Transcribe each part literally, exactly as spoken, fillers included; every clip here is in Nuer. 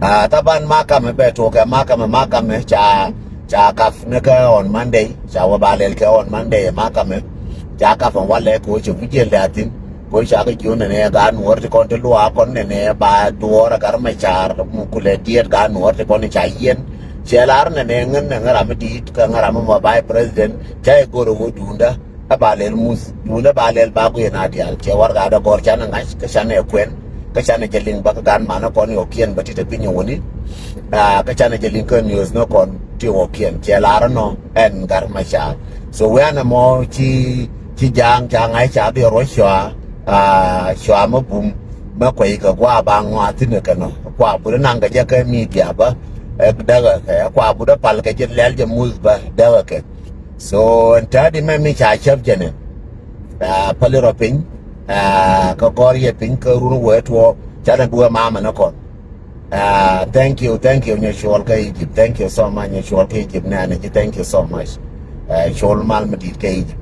Aa, thaban makamɛ bɛ tuɔkɛ makamɛ, makamɛ ca, ca kap ni kɛ on Monday, ca wä ba lɛl kɛ on Monday makamɛ. Ca kap ɛn walɛ kɛ wä cɛ wi̱c jɛ lɛ athin. Kɛ wä ca kɛ jiön nɛnɛ gaat Nuɔr ti kɔn ti luaak kɔn nɛnɛ ba duɔɔr ɛ Gat Macar, mi kulɛ diɛt gaat Nuɔr ti kɔn ca yiɛn. Cɛ lar nɛnɛ ŋän nɛ ŋän ram mi di̱i̱t kɛ ŋän ram mi mɔ vice president ca i̱ go̱r ɛ wä duundä. Ɛ ba lɛl muth duundä ba lɛl ba guiɛn a diaal cɛ warɛga dee gɔ̱r canɛ ŋa̱c kä canɛ kuɛn. Kä canɛ jɛ liŋ bä kä gan manä kɔn i̱ ɣɔ̱kiɛn bä ti te piny i̱ wäni. Aa, kä canɛ jɛ liŋ kä news ni kɔn ti ɣɔ̱kiɛn cɛ lar inɔ ɛn Gat Macar. So wianɛ mɔ ci, ci ja̱a̱ŋ ca ŋa̱c ca dhil ruɔ̱c cua. Aa, cua mä bum mä kuɛy kɛ gua̱a̱ ba ŋɔa̱a̱ thi̱n kɛ nɔ kua but naŋ kɛ jɛ kɛ media bä. Ɛ däkɛ kɛ kua but ɛ pal kɛ jɛ lɛl jɛ muth bä däkɛ kɛ. So ɛn täädi mɛ mi ca cäp jɛnɛ. Aa, päli rɔ piny. Aa, kä gɔr yɛ piny kä run wee tuɔ canɛ duɛ mamɛ ni kɔn. Aa, thank you, thank you, nyɛ cuɔl kä Egypt. Thank you so much, nyɛ cuɔl kä Egypt nɛɛnɛ ji̱, thank you so much. Aa, cuɔl mal mi di̱i̱t kä Egypt.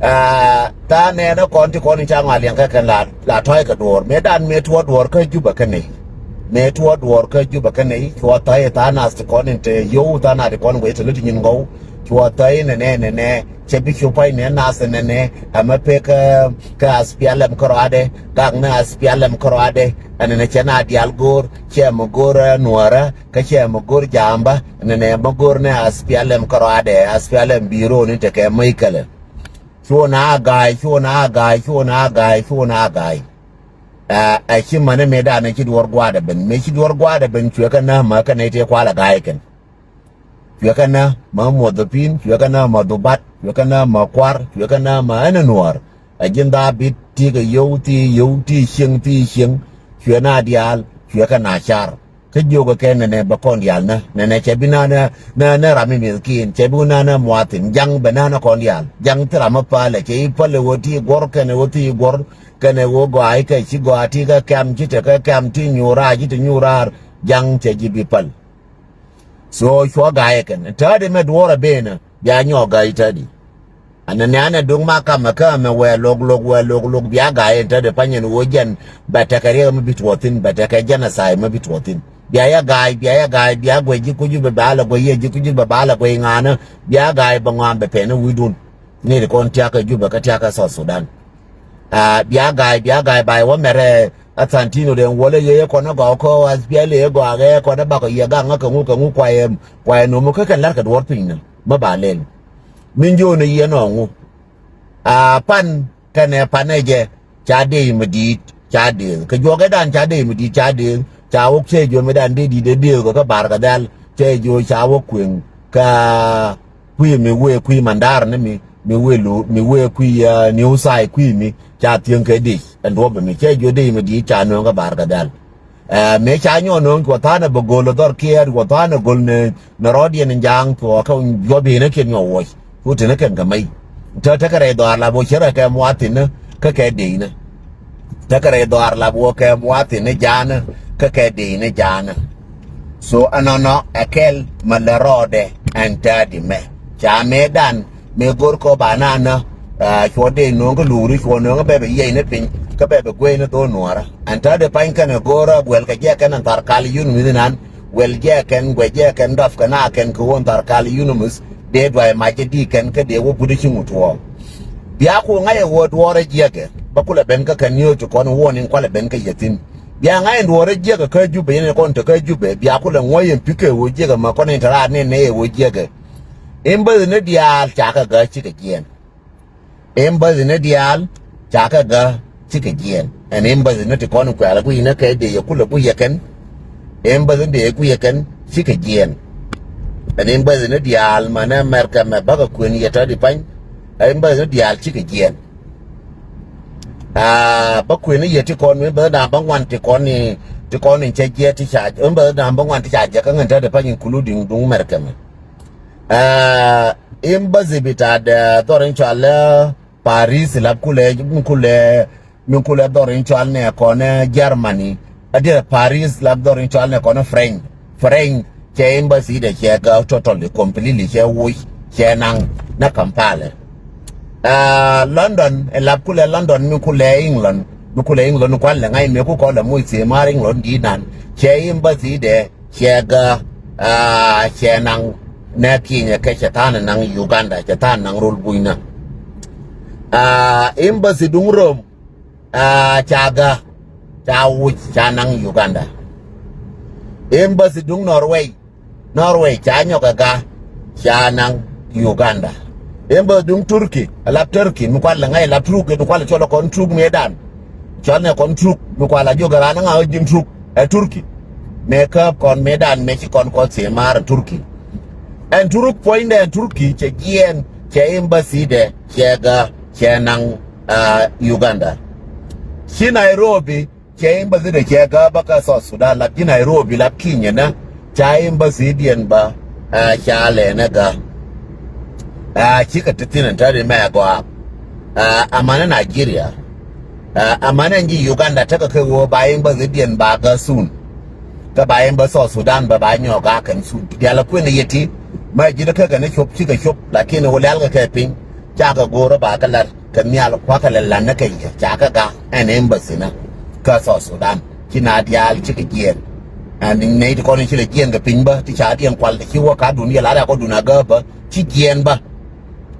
Aa, thaa nɛɛnɛ kɔn ti kɔn in ca ŋɔa liɛŋ kä kɛn la, la tɔ̱ɔ̱c kɛ duɔ̱ɔ̱r mëë dan mëë tuɔɔr duɔ̱ɔ̱r kä Jubɛ kä nɛy. Mëë tuɔɔr duɔ̱ɔ̱r kä Jubɛ kä nɛy cuɔ tha̱a̱c thaa nath ti kɔn in te yio̱w thaa nath ti kɔn in guɛc te lät ti nyin gɔw. Cuɔ thäi nɛnɛ nɛnɛ cɛ bi cu pua̱c nɛ nath nɛnɛ. Ɛmɛ pek kä, kä SPLM kärɔadɛ, gak ni SPLM kärɔadɛ. Ɛnɛnɛ cɛ na diaal go̱o̱r cɛ mɛ go̱o̱r, ɛ, Nuɔ̱ɔ̱rä kä cɛ mɛ go̱o̱r Ja̱a̱mbä. Ɛnɛnɛ mɛ go̱o̱r ni SPLM kärɔadɛ, SPLM bi̱i̱ ro̱o̱ni tekɛ mäc kälɛ. Cuɔ na ga̱a̱c, cuɔ na ga̱a̱c, cuɔ na ga̱a̱c, cuɔ na ga̱a̱c. Ɛ, ɛ ci mäni mëë danɛ ci duɔ̱ɔ̱r gua̱a̱dɛ ben, mëë ci duɔ̱ɔ̱r gua̱a̱dɛ ben cuɛ kɛ nä mä kɛ nɛy tëë kualɛ ga̱a̱c kɛn. Cuɛ kɛ nä mä muɔdhɔpin, cuɛ kɛ nä mä dhubat, cuɛ kɛ nä mä kuar, cuɛ kɛ nä mä ɛn Nuɔ̱ɔ̱r. Ɛ ji̱n dhaa bit ti kɛ yio̱w, ti yio̱w, ti cieŋ, ti cieŋ. Cuɛ na diaal cuɛ kɛ na car. Kä jiökɛ kɛ nɛnɛ bɛ kɔn diaal nä, nɛnɛ cɛ bi nä nä nä ram mi mi̱thkiɛn, cɛ bi nä nä muathin. Ja̱ŋ bɛ nä nä kɔn diaal. Ja̱ŋ thi ram mi pälɛ, cɛ i̱ pälɛ wä ti guɔ̱r kɛnɛ wä ti guɔ̱r kɛnɛ wä gɔaa i̱ kɛ ci gɔaa ti kɛ kɛm ci tekɛ kɛm ti nyuur raar ci te nyuur raar. Ja̱ŋ cɛ ji̱ bi päl. So cuɔ ga̱a̱c ɛ kɛn täädi mɛ duɔ̱ɔ̱r ɛ benä bia nyɔk ga̱a̱c täädi. Ɛn nɛ nɛ anɛ duŋ ma kamɛ kä ɛmɛ wɛɛ lok lok wɛɛ lok lok bia ga̱a̱c ɛn täädi pany ɛn ɣöö jɛn bɛ tekɛ riɛk mi bi tuɔɔk thi̱n, bɛ tekɛ genocide mi bi tuɔɔk thi̱n. Bia yɛ ga̱a̱c, bia yɛ ga̱a̱c, bia guɛc ji̱ kuc Jubɛ bɛ ba lɛ guɛc, yɛ ji̱ kuc Jubɛ ba lɛ guɛc ŋa̱a̱nä. Bia ga̱a̱c bɛ ŋɔaam bɛ pɛn i̱ wi̱i̱dun. Ŋi̱i̱c kɔn tiakä Jubɛ kä tiakä South Sudan. Aa, bia ga̱a̱c, bia ga̱a̱c ba yɛ wä mɛrɛ. Ɛ Santino den wä lɛ yɛ yɛ kɔn ɛ gɔw kä SPLA ɛ gɔaa kɛ yɛ kɔn ɛ bakɔ yɛ gaŋä kɛ ŋu kɛ ŋu kuayɛ, kuayɛ no̱o̱ŋ kä kɛn la̱rkɛ duɔ̱ɔ̱r piny nä. Mä ba lɛl. Min jiöönä yiëë nɔɔŋu. A pan kɛnɛ panɛ jɛ ca dee mi di̱i̱t ca dee kɛ juɔkɛ dan ca dee mi di̱i̱t ca dee ca wok cɛ jiöö mi dan dee di̱i̱t dee dee kɛ kä bar kɛ dhɛl cɛ jiöö ca wok kueŋ kä kui̱ mi wee kui̱ mandar ni mi mi wee lu mi wee kui̱, uh, New Sai kui̱ mi ca thieŋ kɛ dee ɛn duɔp mi cɛ jiöö dee mi di̱i̱t ca nööŋ kä bar kɛ dhɛl. Ɛ mëë ca nyɔk nööŋ cuɔ tha̱a̱n ɛ bɛ go̱l ɛ dhɔr kiɛɛr cuɔ tha̱a̱n ɛ go̱l ni ni rɔɔdiɛn in ja̱a̱ŋ cuɔ kɛ juɔpiinä kiɛn nyɔk wuɔc. Cu ti̱n ɛ kɛn kɛ mɛy. Te tekɛ rɛy dhɔaar lap wä cärɛ kɛ muathi̱n kä kɛ dee inä. Tekɛ rɛy dhɔaar lap wä kɛ muathi̱n ni ja̱a̱nä kä kɛ dee inä ja̱a̱nä. So ɛnɔnɔ ɛ kɛl mɛ lɛ rɔɔdɛ ɛn täädi mɛ ca mëë dan. Mëë go̱r kɔ ba na nä, aa, cuɔ dee no̱o̱ŋ kä luuri cuɔ no̱o̱ŋ kä bɛ bɛ yiɛy ni piny kä bɛ bɛ guey ni dho̱o̱n nuɔ̱ɔ̱rä. Ɛn täädi pany kɛnɛ go̱o̱rä guɛl kɛ jɛ kɛn ɛn thar kal yun mi̱thi nan. Guɛl jɛ kɛn guɛ jɛ kɛn dɔp kɛ na kɛn kɛ ɣöö ɛn thar kal yun mi̱th dee duay mac jɛ di̱i̱ kɛn kä dee wä but i̱ ci ŋut tuɔɔk. Bia ku ŋa̱c ɛ ɣöö duɔɔrä jiäkɛ bä kulɛ ben kä kɛn ni ɣöö ti kɔn ɣöö ni kualɛ ben kä yɛ thi̱n. Bia ŋa̱c ɛn duɔɔrä jiäkɛ kä Jubɛ yɛn ɛ kɔn te kä Jubɛ bia kulɛ ŋuɔ̱c ɛn pi̱kɛ ɣöö jiäkɛ mɛ kɔn ɛn te raar ni nɛy ɛ ɣöö jiäkɛ. Embassy ni diaal ca kɛ gäk cikɛ jiɛɛn. Embassy ni diaal ca kɛ gäk cikɛ jiɛɛn. Ɛn embassy ni ti kɔn kuɛɛl guiy ni kɛ dee yɛ kulɛ guiy yɛ kɛn. Embassy ni dee yɛ guiy yɛ kɛn cikɛ jiɛɛn. Ɛn embassy ni diaal mɛ ni Mɛrkɛ mɛ bäkɛ kuën yɛ tɔ̱ di pany. Embassy ni diaal cikɛ jiɛɛn. Aa, bä kuën ni yɛ ti kɔn mi embassy da̱a̱n bä ŋuan ti kɔn ni ti kɔn ni cɛ jiɛɛn ti ca embassy da̱a̱n bä ŋuan ti ca jɛ kä ŋän tɔ̱ di pany including duŋ Mɛrkɛ mɛ. Aa, embassy bita dɛ dhɔr in cɔal lɛ Paris lap kulɛ, mi kulɛ, mi kulɛ dhɔr in cɔal nɛ kɔnɛ Germany. Adiɛ Paris lap dhɔr in cɔal nɛ kɔnɛ French. French cɛ embassy dɛ cɛ gä totally, completely cɛ woc, cɛ naŋ nɛ Kampala. Aa, London, ɛ lap kulɛ London, mi kulɛ England. Bi kulɛ England kual lɛ ŋa̱c mëë ku kɔn lɛ moc thiëë maar England di̱i̱t nan. Cɛ embassy dɛ cɛ gä, ah, cɛ naŋ nɛ Kenya kɛ cɛ tha̱a̱n naŋ Uganda, cɛ tha̱a̱n naŋ rol bunyna. Ah, embassy duŋ Rome, ah, ca gä, ca wuc, ca naŋ Uganda. Embassy duŋ Norway, Norway ca nyɔk ɛ gä, ca naŋ Uganda. Embassy duŋ Turkey, a lap Turkey, mi kual lɛ ŋa̱c lap Turkey, mi kual lɛ cɔl kɔn Turk mëëdan. Cɔl nɛ kɔn Turk, mi kual a jiök ɛ raan ŋa ɣä ji̱n Turk, ɛ Turkey. Mëë käp kɔn mëëdan, mëë ci kɔn kɔn thiëë maar ɛ Turkey. Ɛn Turk puɔ̱nydɛ ɛn Turkey cɛ jiɛɛn, cɛ embassy dɛ, cɛ gä, cɛ naŋ, ah, Uganda. Ci Nairobi, cɛ embassy dɛ cɛ gä bä kä South Sudan, lap ji̱ Nairobi, lap Kenya nä, ca embassy diɛn bä, ah, ca lɛ nɛ gä. Ah, cikɛ ti thin ɛn tääri mɛ gɔaa. Ah, amanɛ Nigeria. Ah, amanɛ ji̱ Uganda tekɛ kɛ ɣöö ba embassy diɛn ba gä soon. Kä ba embassy South Sudan bä ba nyɔk gak kɛn soon. Dial a kuën yɛ ti, mɛ ji̱ dä kɛ kɛn cop, cikɛ cop, lakin wä lial kɛ kɛ piny, cakɛ go̱o̱rä ba kɛ lar. Kɛ nhial kua̱kɛ lɛ la̱t ni kɛ yɛ, ca kɛ gak ɛn embassy ni kä South Sudan. Ci na diaal cikɛ jiɛɛn. Ɛn nɛy ti kɔn ci lɛ jiɛɛn kɛ piny bä, ti ca diɛn kual ti ci wä ka̱dun yɛ la̱t a kɔdun a gääp bä, ci jiɛɛn bä.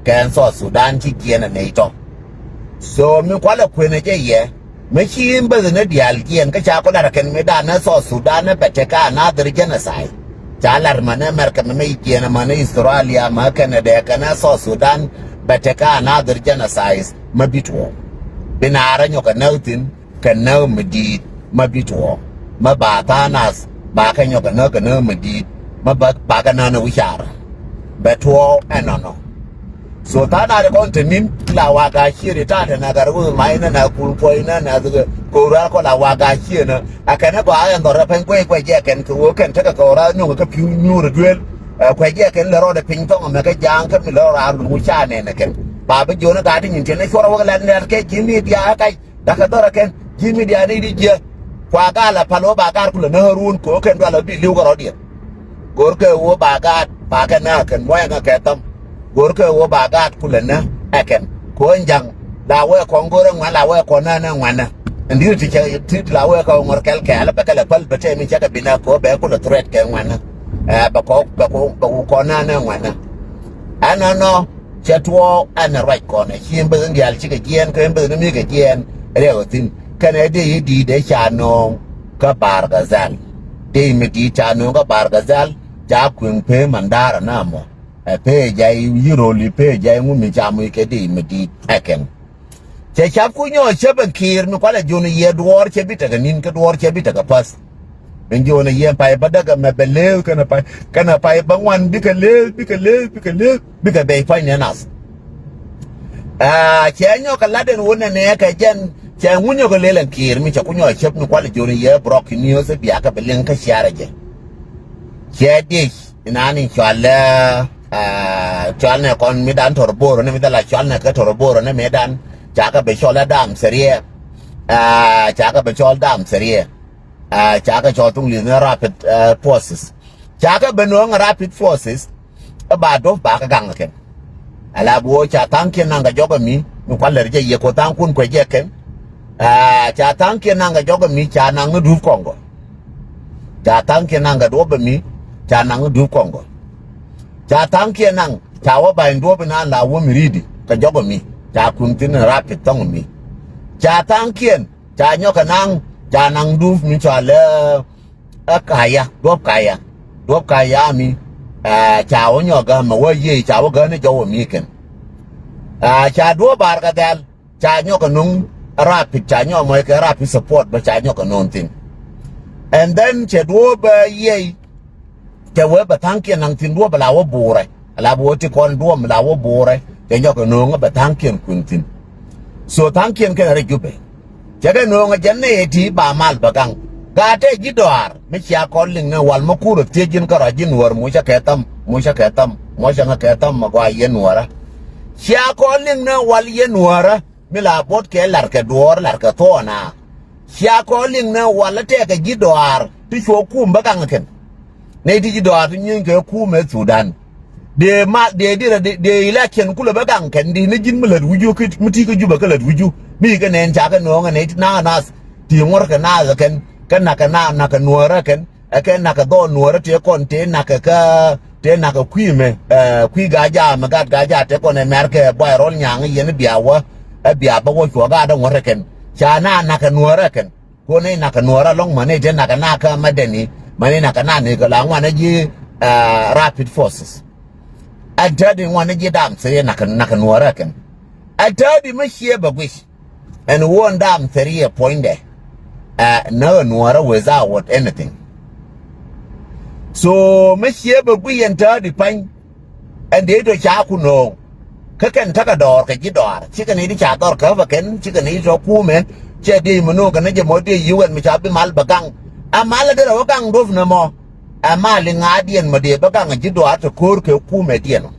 Kɛ ɛn South Sudan ci jiɛɛn ɛ nɛy tɔ. So mi kualɛ kuënɛ jɛ yɛ, mi ci embassy ni diaal jiɛɛn kä ca kɔ lar kɛn mi dan ni South Sudan ni bɛ tekɛ another genocide. Ca lar mɛ ni America mɛ mi jiɛɛn mɛ ni Australia mɛ Canada kɛ ni South Sudan bɛ tekɛ another genocide. Mä bi tuɔɔk. Bi naarä nyɔk kɛ näk thi̱n kɛ näk mi di̱i̱t mä bi tuɔɔk. Mä ba tha̱a̱ŋ nath ba kɛ nyɔk kɛ näk kɛ näk mi di̱i̱t mä ba, ba kɛ näk ni wi̱caarä. Bɛ tuɔɔk ɛnɔnɔ. So tha̱a̱ŋ nath kɔn te ni̱n la wa ga̱a̱c ciëëri ta̱a̱ te na gat wä mac nä na kul puɔy nä na dhikɛ ko̱o̱r ruaar kɔn la wa ga̱a̱c ciëënä. A kɛn ɛ gɔaa ɛn dhɔr ɛ pɛny guɛc guɛc jɛ kɛn kɛ wä kɛn tekɛ kɛ wä raar nyuŋ kä pi̱u nyuur ɛ duel. Ɛ kuɛc jɛ kɛn lɛ rɔɔdɛ piny thɔŋ ɛmɛ kä ja̱a̱ŋ kä mi lɛ rɔɔdɛ a luŋ ca nɛn ɛ kɛn. Ba bi jiɔn ɛ gaat ti nyin tiɛn ɛ cuɔr ɛ wä kɛ lɛt nɛɛt kɛ ji̱ mi diaal ɛ kac. Dak kɛ dhɔr ɛ kɛn ji̱ mi diaal ni di jiɛ. Kua gaat la pal wä ba gaat kulɛ näk ɛ ruun kɛ wä kɛn dual ɛ bi li̱w kɛ rɔ̱diɛn. Go̱rkɛ wä ba gaat ba kɛ näk ɛ kɛn muɔ̱c ɛŋɛ kɛ thäm. Go̱rkɛ wä ba gaat kulɛ näk ɛ kɛn kɛ wä ja̱ŋ. La wee kɔn go̱rɛ ŋuan la wee kɔn näk ɛ ŋuanä. Ɛn di̱t ti cɛ ti la wee kɛ ŋuɔr kɛl kɛɛl bɛ kɛ lɛ päl bɛ tɛm in cɛ kɛ bi näk kɛ wä bɛ kulɛ threat kɛ ŋuanä. Ɛ bɛ kɔ bɛ kɔ bɛ wä kɔn näk ɛ ŋuanä. Ɛnɔnɔ cɛ tuɔɔk ɛn ruac kɔn ɛ ci ɛn beth in diaal cikɛ jiɛɛn kɛ ɛn beth in mi kɛ jiɛɛn. Riɛk ɛ thi̱n kɛn ɛ dee i̱ di̱i̱t ɛ ca nööŋ kä Bar Gazal. Dee i̱ mi di̱i̱t ca nööŋ kä Bar Gazal. Ca kueŋ pee mandaarä na mɔ. Ɛ pee jay yiroli pee jay ŋu mi ca muc kɛ dee i̱ mi di̱i̱t ɛ kɛn. Cɛ cap ku nyɔɔc cäp ɛn Kiir mi kualɛ jiɔn yɛ duɔɔr cɛ bi tekɛ ni̱n kä duɔɔr cɛ bi tekɛ päth. Min jiɔn yɛ pay bä däk ɛmɛ bɛ leeth kɛnɛ pay kɛnɛ pay bä ŋuan bikɛ leeth bikɛ leeth bikɛ leeth bikɛ bɛy pa̱ny nɛ nath. Aa, cɛ nyɔk kɛ lat ɛn wun nɛ nɛ kɛ jɛn cɛ ŋu nyɔk kɛ lel ɛn Kiir mi cɛ ku nyɔɔc cäp mi kualɛ jiɔn yɛ brɔk ki niööth ɛ biakä bɛ liŋ kä ciarɛ jɛ. Cɛ diec inan in cual ɛ, aa, cual nɛ kɔn mi dan tɔr bo̱o̱r ni mi dhala cual nɛ kɛ tɔr bo̱o̱r ni mi dan ca kɛ bɛ cɔl ɛ dam theriɛ. Aa, ca kɛ bɛ cɔl dam theriɛ. Aa, ca kɛ cɔl thuŋ li̱th ni rapid, aa, forces. Ca kɛ bɛ nööŋ rapid forces. Ɛ ba dop ba kɛ gaŋ kɛn. Ala bi wä ca tha̱a̱ŋkiɛn naŋ kɛ jɔk ɛ mi mi kual lɛr jɛ yɛ kɔ tha̱a̱ŋkun kuɛ jɛ kɛn. Aa, ca tha̱a̱ŋkiɛn naŋ kɛ jɔk ɛ mi ca naŋ ni dup kɔŋ gɔ. Ca tha̱a̱ŋkiɛn naŋ kɛ duɔ̱p ɛ mi ca naŋ dup kɔŋ gɔ. Ca tha̱a̱ŋkiɛn naŋ ca wä ba̱ny duɔ̱p inan la wä mi ri̱i̱di kɛ jɔk ɛ mi ca kuŋ thi̱n in rapid thɔŋ ɛ mi. Ca tha̱a̱ŋkiɛn ca nyɔk kɛ naŋ ca naŋ dup mi cɔal ɛ, ɛ kaya duɔ̱p kaya. Duɔ̱p kaya mi, ɛ, ca wä nyɔk gämɛ wä yiëë ca wä gäni jɔk ɛ mi kɛn. Aa, ca duɔ̱p Bar Gazal ca nyɔk kɛ no̱o̱ŋ rapid ca nyɔk mɔc kɛ rapid support bä ca nyɔk kɛ no̱o̱ŋ thi̱n. And then cɛ duɔ̱ɔ̱p bä yiey cɛ wee bɛ tha̱a̱ŋkiɛn naŋ thi̱n duɔ̱ɔ̱p bɛ la wä buurɛ. Ala bi wä ti kɔn duɔ̱ɔ̱p mi la wä buurɛ cɛ nyɔk kɛ no̱o̱ŋ bɛ tha̱a̱ŋkiɛn kui̱n thi̱n. So tha̱a̱ŋkiɛn kɛn rɛ Jubɛ. Cɛ kɛ no̱o̱ŋ jɛn nɛ yɛ ti ba mal bɛ gaŋ. Gaa tɛ ji̱ dɔaar mi cia kɔn liŋ ni wal mi kur thiec ji̱n kärɔa ji̱ nuɔɔr mucä kɛ thäm mucä kɛ thäm mucä ŋä kɛ thäm mɛ gɔaa yɛn nuɔɔrä. Cia kɔn liŋ ni wal yɛn nuɔɔrä mi la buɔt kɛ lar kɛ duɔɔr lar kɛ thuɔɔna. Cia kɔn liŋ ni wal tɛkɛ ji̱ dɔaar ti cuɔ kum bä gaŋ kɛn. Nɛy ti ji̱ dɔaar ti nyieeny kɛ kum ɛ Thudan. Dee ma dee dirɛ dee election kulɛ bä gaŋ kɛn di ni ji̱n mi lät wi̱cu mi ti kä Jubɛ kä lät wi̱cu. Mi kɛ nɛn ca kɛ nööŋ ɛ nɛy ti na̱a̱ nath ti ŋuɔ̱rkɛ naath ɛ kɛn, kɛ na̱kɛ naath, na̱kɛ nuäärä kɛn, ɛ kɛ na̱kɛ dhɔɔn nuäärä tëë kɔn tëë na̱kɛ kä, tëë na̱kɛ kui̱ mɛ, ɛ, kui̱ Gaajaa mɛ gat Gaajaa tëë kɔn ɛ mɛr kɛ buay rɔl nyaŋ yɛn bia wä, ɛ bia bä wä cuɔ gaat ɛ ŋuɔ̱rkɛ kɛn. Ca naath na̱kɛ nuäärä kɛn. Kuɔn nɛy na̱kɛ nuäärä lɔ̱ŋ mɛ nɛy tëë na̱kɛ naath kä Madani, mɛ nɛy na̱kɛ naath ni kɛ la ŋuanɛ ji̱, ɛ, Rapid Forces. Ɛn täädi ŋuanɛ ji̱ dam thiriɛ na̱kɛ, na̱kɛ nuäärä kɛn. Ɛn täädi mi ciɛ bɛ guic. Ɛn wuɔn dam thiriɛ puɔ̱nydɛ. Ɛ, na̱kɛ nuäärä without anything. So mi ciɛ bɛ guic ɛn täädi pa̱ny. Ɛn dee tɔ ca ku nööŋ. Kä kɛn täkɛ dɔɔr kɛ ji̱ dɔaar. Cikɛ ni di ca dhɔr käpä kɛn, cikɛ ni tɔ kumɛ. Cɛ dee mi nööŋ kɛ ni jɛ mɔ dee yiw ɛn mi ca bi mal bɛ gaŋ. Ɛ mal ɛ derɛ wä gaŋ do̱p ni mɔ. Ɛ mal i̱ ŋa̱a̱diɛn mɔ dee bä gaŋ ji̱ dɔaar ti ko̱o̱r kɛ kumɛdiɛn ɔ.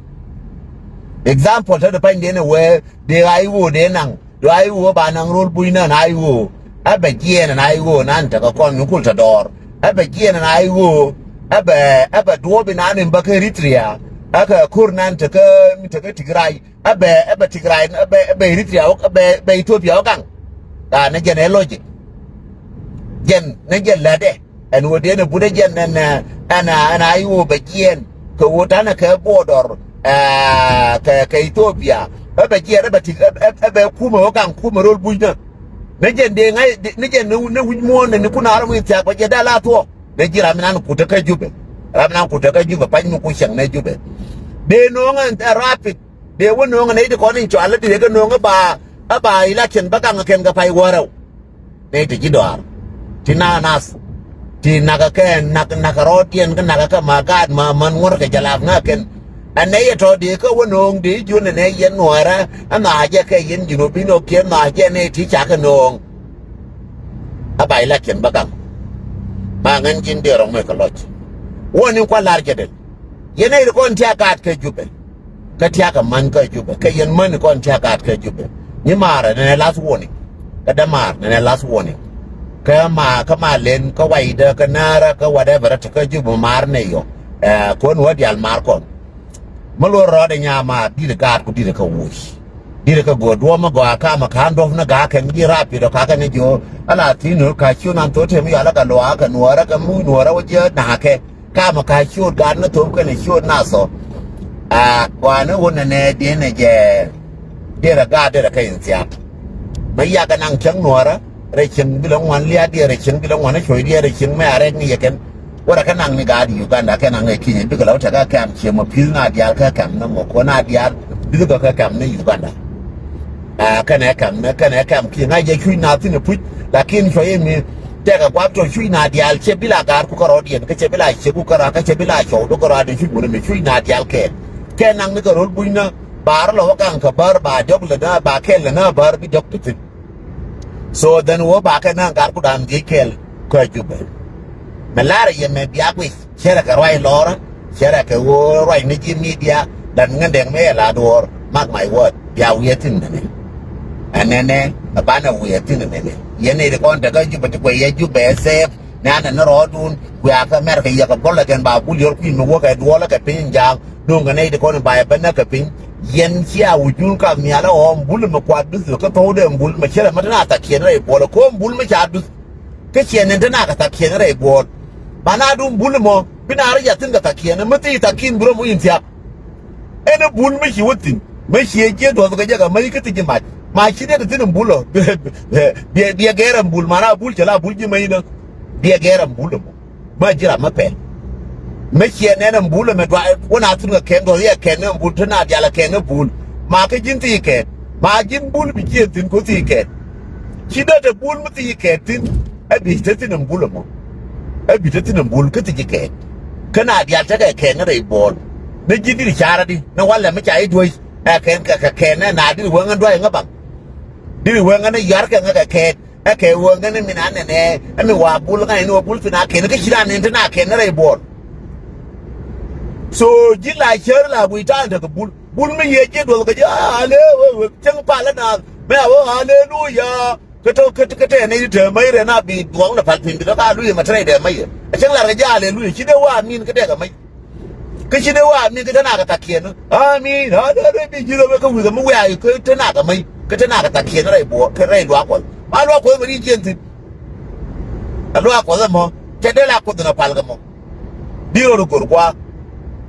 Example te di pa̱nydiɛn ɛ wee dee ɣa̱c ɣöö dee naŋ. Dua i̱ ɣöö ba naŋ rol buny nän a i̱ ɣöö ɛ bɛ jiɛɛn ɛn a i̱ ɣöö nan tekɛ kɔn mi kul te dɔɔr. Ɛ bɛ jiɛɛn ɛn a i̱ ɣöö ɛ bɛ, ɛ bɛ duɔɔp inan in bä kä Eritrea. Ɛ kɛ ko̱r nan tekä, mi tekä Tigray. Ɛ bɛ, ɛ bɛ Tigray, ɛ bɛ, ɛ bɛ Eritrea, ɛ bɛ, ɛ bɛ Ethiopia ɔ gaŋ. Aa, ni jɛn ɛ logic. Jɛn ni jɛn lätdɛ. Ɛn ɣöö diɛn ɛ but ɛ jɛn ɛn, ɛn, ɛn, ɛn a i̱ ɣöö bɛ jiɛɛn kɛ ɣöö ta̱nɛ kɛ border, ɛ, kɛ, kɛ Ethiopia. Ɛ bɛ jiɛɛn ɛ bɛ ti, ɛ, ɛ, ɛ bɛ kumɛ ɣöö gaŋ kumɛ rol bucnä. Ni jɛn dee ŋa̱c, ni jɛn ni, ni wi̱c muɔ̱ɔ̱n ni kun a rɔ wi̱i̱ thia̱k bɛ jɛ dee la thuɔ̱k. Ni ji̱ ram mi nan kutä kä Jubɛ. Ram mi nan kutä kä Jubɛ, pa̱ny mi ku cäŋ ni Jubɛ. Dee nööŋ ɛ rapid. Dee wä nööŋ nɛy ti kɔn in cɔal i̱ dee kɛ nööŋ i̱ ba, i̱ ba election bä gaŋ kɛn kɛ pay wäärɛw. Nɛy ti ji̱ dɔaar. Ti na̱a̱ nath. Ti nakä kɛ nak, nakä rɔɔdiɛn kä nakä kɛ ma gaat ma män ŋuɔ̱r kɛ jɛ lap ŋäk kɛn. Ɛ nɛy ɛ tɔ dee kä wä nööŋ dee jiön ɛ nɛy yɛn nuäärä. Ɛ nhɔaacɛ kɛ yɛn ji̱n wä bi nöök kiɛ nhɔaacɛ nɛy ti ca kɛ nööŋ. Ɛ ba election bä gaŋ. Ma ŋän ji̱n dee rɔ̱ŋ mëë kɛ lɔc. Wä ni kua̱r la̱r jɛ den. Yɛn nɛy ti kɔn ti a gaat kɛ Jubɛ. Kä tiakä män kä Jubɛ, kä yɛn män kɔn tiakä gat kä Jubɛ. Ni maarɛ nɛnɛ last warning. Kä dämaar nɛnɛ last warning. Kä ma, kä ma len, kä waydä, kä näärä, kä whatever, te kä Jubɛ maar nɛ yɔ. Ɛ, kuɔn wä dial maar kɔn. Mä luɔr rɔɔdɛ nya maar, di̱t gaat ku di̱t kä wuc. Di̱t kä go̱o̱r duɔ̱ɔ̱m mä gɔaa kamä ka̱n duɔ̱p ni ga̱a̱ kɛn ji̱ rap pi̱t ɔ kakä ni jiö. Ala thi̱n ɣöö ka ciöt nan thok tëë mi yɔal kä luaak kɛ nuɔɔrä kɛ muc nuɔɔrä wä jiö na̱a̱kɛ. Kamä ka ciöt gaat ni thop kɛnɛ ciöt nath ɔ. A, wanɛ wä nɛnɛ diɛn ɛ jɛ. Derɛ gaat derɛ kä in thia̱a̱t. Mɛ yakɛ naŋ cäŋ nuɔɔrä rɛ cieŋ bilɛ ŋuan lia̱a̱ diɛ rɛ cieŋ bilɛ ŋuan cuɔ̱c diɛ rɛ cieŋ mɛ a rɛk ni yɛ kɛn. Wä rɛ kä naŋ ni gaat Uganda kɛ naŋ ɛ Kenya bikɛ lɛ wä tekɛ kɛm ciɛ mɔ pi̱th na diaal kä kɛm ni mɔ kuɔ na diaal bikɛ bä kä kɛm ni Uganda. A, kɛnɛ kɛm ni, kɛnɛ kɛm kiɛ ŋa̱c jɛ cuc na thi̱n ɛ puc. Lakin cuɔ̱c imi tɛkɛ gua̱p tɔ cuc na diaal cɛ bila gaatku kärɔɔdiɛn kä cɛ bila ciekku kärɔa kä cɛ bila cɔwdu kärɔa dee cuc wuni mi cuc na diaal kɛɛl. Kɛ naŋ ni kɛ ro̱l bucnä ba rɔ lɔ wä gaŋ kɛ bär ba diɔ̱k lɛ nä ba kɛl lɛ nä bär bi diɔ̱k ti thi̱n. So then wä ba kɛ nä gaatku da̱a̱n dhiec kɛɛl kä Jubɛ. Mɛ la̱rä yɛ mɛ bia guic. Cɛ rɛ kɛ ruac lɔrä, cɛ rɛ kɛ ɣöö ruac ni ji̱ media, dan ŋändɛŋ mi ɛ la duɔ̱ɔ̱r, mark my word, bia wiee thi̱n nɛnɛ. Ɛ nɛnɛ, ɛ banɛ wiee thi̱n nɛnɛ. Yɛn nɛy ti kɔn te kä Jubɛ ti kuɛ yɛ Jubɛ ɛ sɛɛp, nɛnɛ ni rɔɔdun, kuɛ a kä Mɛrkɛ yɛ kɛ bɔl ɛ kɛn ba bul yɔr kui̱ mi wäkɛ duɔlä kɛ piny ja̱a̱ŋ, duŋ kɛ nɛy ti kɔn in ba yɛ ben nä kɛ piny. Yɛn cia wi̱cdun kap nhial ɛ ɣɔ̱ɔ̱m bul mi kua duth kä thɔwdɛ bul mi cɛ rɛ mi te na thakiɛn rɛy buɔl ɛ ko̱o̱m bul mi ca duth. Kä ciɛ nɛn te nakä thakiɛn rɛy buɔɔl. Mana dun bul mɔ bi na rɔ yath thi̱n kɛ thakiɛn mi thi thakiɛn bi rɔ muc in thiap. Ɛn ɛ bul mi ci wä thi̱n mi ciɛ jiɛ duɔth kɛ jɛ kɛ mäc kä thi ji̱ mac. Ma ci dee te thi̱n in bul ɔ. Biɛ, biɛ, biɛ gɛɛr ɛn bul mana bul cɛ la bul ji̱ mäc inä. Biɛ gɛɛr ɛn bul mɔ. Ma ji̱ ram mi pɛl. Mi ciɛ nɛn ɛn bul ɛmɛ duac wä na thun kɛ kɛn duɔth yɛ kɛn ni ɛn bul te na dial ɛ kɛn ni bul. Ma kä ji̱n thii kɛn ma ji̱n bul bi jiɛn thi̱n ko̱ thii kɛn. Ci dee te bul mi thii kɛn thi̱n. Ɛ bi te thi̱n ɛn bul ɛmɔ. Ɛ bi te thi̱n ɛn bul kä thii ji̱ kɛn. Kä na dial tekɛ kɛn ni rɛy buɔl. Ni ji̱ diri carä di ni walɛ mi ca i̱ duäc. Ɛ kɛn kɛ kɛ kɛn nɛ na diri weŋ ɛn duac ɛŋä baŋ. Diri weŋ ɛn yar kɛ ŋä kɛ kɛn. Ɛ kɛ wä ŋän min a nɛnɛ ɛ mi wa bul ŋa̱c ni wä bul thi̱n a kɛn kä ci raan nɛn te na kɛn rɛy buɔl. So ji̱ la cär la guiy ta̱a̱n tekɛ bul. Bul mi yiëë ji̱ duɔth kɛ ji̱ ale wee wee cäŋ palä naath mɛ a wee aleluya. Kä tɔ kä kä tɛɛnɛ ji̱ te mäc rɛn a bi duɔ̱ɔ̱ŋ ni pal piny bi tɔ ka luya mɛ te rɛy dɛ mäc yɛ. Ɛ cäŋ lar kɛ ji̱ aleluya ci dee wä amin kä tɛkɛ mäc. Kä ci dee wä amin kä te na kɛ thakiɛn. Amin. Aleluya bi ji̱ rɔ wee kä wi̱i̱ kɛ mi wiaa kä te na kɛ mäc. Te te nak kɛ thakiɛn rɛy buɔɔr kɛ rɛy luaak Kuɔth. Ma luaak Kuɔth mɛ ri jiɛn thi̱n. Ɛ luaak Kuɔth ɛmɔ cɛ dee la Kuoth in ɛ pal kɛ mɔ. Bi rɔɔdu go̱r gua̱a̱k.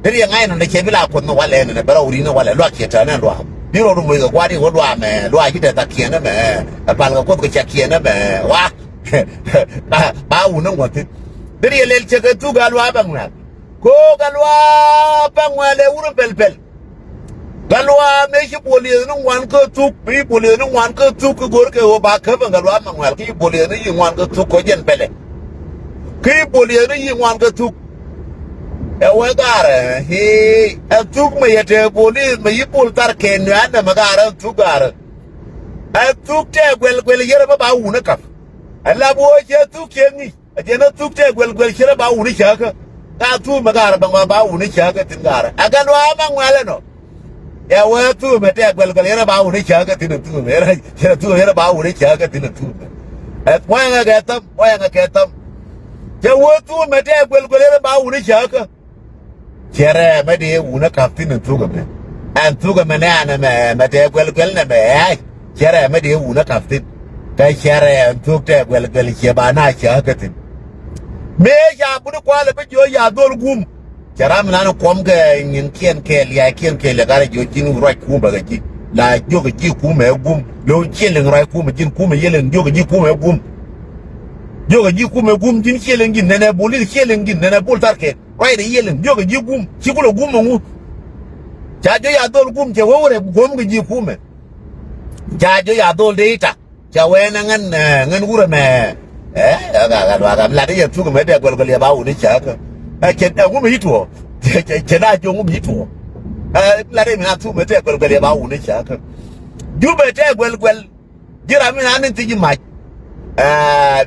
Deri yɛ ŋa̱c nɔnɛ cɛ bi la Kuoth ni walɛ nɔnɛ bɛ rɔɔdu ri ni walɛ luaak ciɛ tɛ̈nɛ luaak. Bi rɔɔdu moc kɛ gua̱a̱r i̱ wä luaak mɛ luaak ji̱ te thakiɛn ɛmɛ. Ɛ pal kɛ Kuoth kɛ cɛ kiɛn ɛmɛ wa. Ba wun ni ŋuɔth thi̱n. Deri yɛ lɛl cɛ kɛ thuk a luaak bɛ ŋuɛ̈l. Ko̱o̱k a luaak bɛ ŋuɛ̈l ɛ wur in pɛl pɛl. Gat luaak mëë ci Buɔl Yiëth ni ŋuan kä thuk, mëë ci Buɔl Yiëth ni ŋuan kä thuk, kä go̱r kɛ ɣöö ba käp ɛn gat luaak Maŋuɛl, kä ci Buɔl Yiëth ni yi ŋuan kä thuk kɔ jɛn pɛlɛ. Kä ci Buɔl Yiëth ni yi ŋuan kä thuk. Ɛ wee gaarɛ, ɛ thuk mɛ yɛ te polis mɛ yi pol thar kɛn nuɛ anɛ mɛ gaarɛ, ɛ thuk gaarɛ. Ɛ thuk tɛ guɛl guɛl yɛrɛ mɛ ba wun ɛ kap. Ɛ lap ɣöö cɛ thuk cɛ ŋi̱c. A jɛn a thuk tɛ guɛl guɛl ci rɛ ba wuni cäkä. Ka thuk mɛ gaarä bɛ ŋɔa ba wuni cäkä thi̱n gaarä. A gat luaak Maŋuɛl ɛnɔ. Ɛ wee thuk mɛ tɛ guɛl guɛl ci rɛ ba wuni cäkä thi̱n thuk mɛ. Ci rɛ thuk mɛ ci rɛ ba wuni cäkä thi̱n thuk mɛ. Ɛ muɔyɛ ŋɛ kɛ thäm, muɔyɛ ŋɛ kɛ thäm. Cɛ wee thuk mɛ tɛ guɛl guɛl ci rɛ ba wuni cäkä. Cɛ rɛɛ mɛ dee wun ɛ ka̱p thi̱n ɛn thuk ɛmɛ. Ɛn thuk ɛmɛ nɛ ɛn ɛmɛ mɛ tɛ guɛl guɛl nɛ mɛ ɛɛc. Cɛ rɛɛ mɛ dee wun ɛ ka̱p thi̱n. Kä cɛ rɛɛ ɛn thuk tɛ guɛl guɛl ciɛ ba na cä kä thi̱n. Mëë ca buni kualɛ bi jiɔ ya dhol gum. Cɛ ram nan kuɔm kɛ nyin kiɛn kɛ liac kiɛn kɛ liac karɛ jiɔ ji̱n ruac kumɛ kɛ ji̱. La jiök ji̱ kumɛ gum. Lo̱w ciɛ liŋ ruac kumɛ ji̱n kumɛ yɛ liŋ jiök ji̱ kumɛ gum. Jiök ji̱ kumɛ gum ji̱n ciɛ liŋ ji̱n nɛnɛ bul i̱ ciɛ liŋ ji̱n nɛnɛ bul thar kɛ. Ruacdɛ yiëliŋ jiökɛ ji̱ gum ci kulɛ gum ɛŋu. Ca jiö ya dhol gum cɛ wee wurɛ gum kɛ ji̱ kumɛ. Ca jiö ya dhol dee i̱ tak cɛ wee nɛ ŋän ŋän wurɛ mɛ. Ɛ ɛ gat luaak gat luaak lat i̱ yɛ thuk mɛ tɛ guɛl guɛl yɛ ba wuni cäkä. Ɛ cɛ ɛŋu mi i̱ tuɔɔ. Cɛ na jiö ŋu mi i̱ tuɔɔ. Ɛ lat i̱ mi na thuk mɛ tɛ guɛl guɛl yɛ ba wuni cäkä. Jupɛ tɛ guɛl guɛl. Ji̱ ram mi na ni thiec ji̱ mac. Ɛ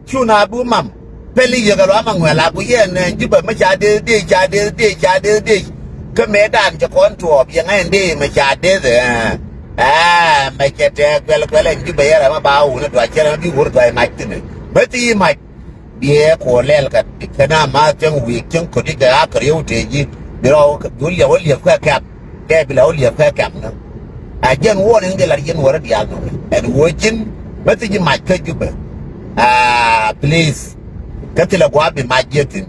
cu na bi wä mam pɛli yek ɛ luaak Maŋuɛl a ku yɛn ɛ ji̱ bɛ mi ca dee dee ca dee dee ca dee dee. Kä mëë dan cɛ kɔn tuɔɔp yɛ ŋa̱c ɛn dee mɛ ca dee ɛ ɛ mɛ cɛ tɛɛk guɛl guɛl ɛn ji̱ bɛ yɛ ram mi ba wun ɛ duac cɛ ram mi bi wur duac mac thi̱n ɛ mɛ thiec ji̱ mac. Biɛ kɔ lɛl kɛ kɛ na ma cäŋ wi̱i̱ cäŋ köti kɛ a kɛ riɛw tëë ji̱ bi rɔ bi wä liɛp wä liɛp kɛ kɛm. Kɛ bi la wä liɛp kɛ kɛm nä. A jɛn warning jɛ lat yɛn wä rɔ diaal nɔ ɛn wä ji̱n mɛ thiec ji̱ mac kä Jupɛ. A please kä thilɛ gua̱a̱ bi mac jiɛ thi̱n.